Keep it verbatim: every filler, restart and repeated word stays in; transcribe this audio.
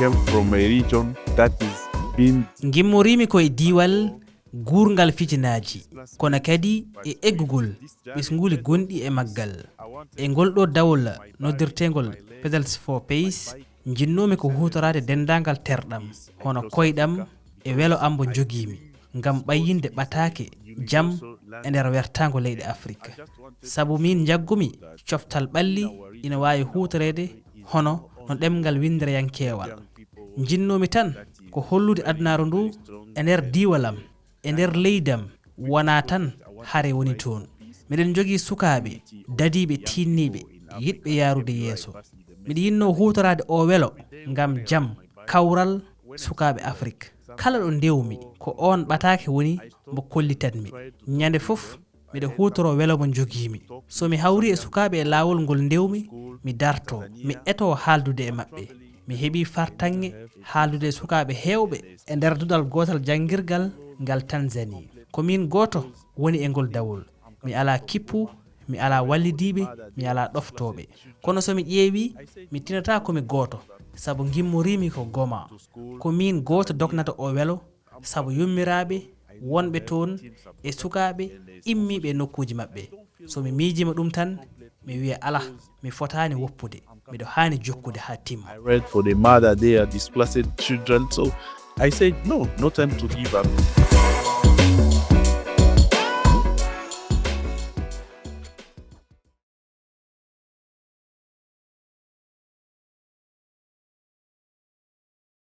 came from a region that is being Ngimmoriimi ko e diiwal guurngal fitinaaji, kono kadi e eggugol ɓesnguuli gonɗi e maggal. E ngol ɗoo dawol noddirteengol Pedals for Peace, njinnoomi ko huutoraade denndaangal terɗam, hono koyɗam e welo am mbo njogiimi, ngam ɓayyinde ɓataake jam e nder wertaango leyɗe Afirka. Sabu miin njaggumi coftal ɓalli ina waawi huutoreede hono no ɗemngal winndereyankeewal. Njinnoomi tan ko hollude adunaaru ndu e nder diiwal am, e nder leydi am, wonaa tan hare woni toon. Miɗen njogii sukaaɓe dadiiɓe tiinniiɓe, yiɗɓe yaarude yeeso. Miɗo yinnoo huutoraade oo welo ngam jam, kawral sukaaɓe Afrik. Kala ɗo ndewmi, ko oon ɓataake woni mbo kollitanmi. Ñande fof, miɗo huutoroo welo mo njogiimi. So mi hawrii e sukaaɓe e laawol ngol ndewmi, mi dartoo, mi etoo haaldude e maɓɓe. Mi heɓii fartaŋŋe haaldude e sukaaɓe heewɓe e nder duɗal gootal janngirgal ngal Tanzanie. Ko miin gooto woni e ngol dawol. Mi alaa kippu, mi alaa wallidiiɓe, mi alaa ɗoftooɓe. Kono so mi ƴeewii, mi tinataa ko mi gooto, sabu ngimmoriimi ko Goma. Ko miin gooto dognata oo welo, sabu yummiraaɓe wonɓe toon e sukaaɓe immiiɓe e nokkuuji maɓɓe. So mi miijiima ɗum tan, mi wiya alaa, mi fotaani woppude, miɗo haani jokkude haa timma. I read for the mother, they are displaced children. So I said, no, no time to give up.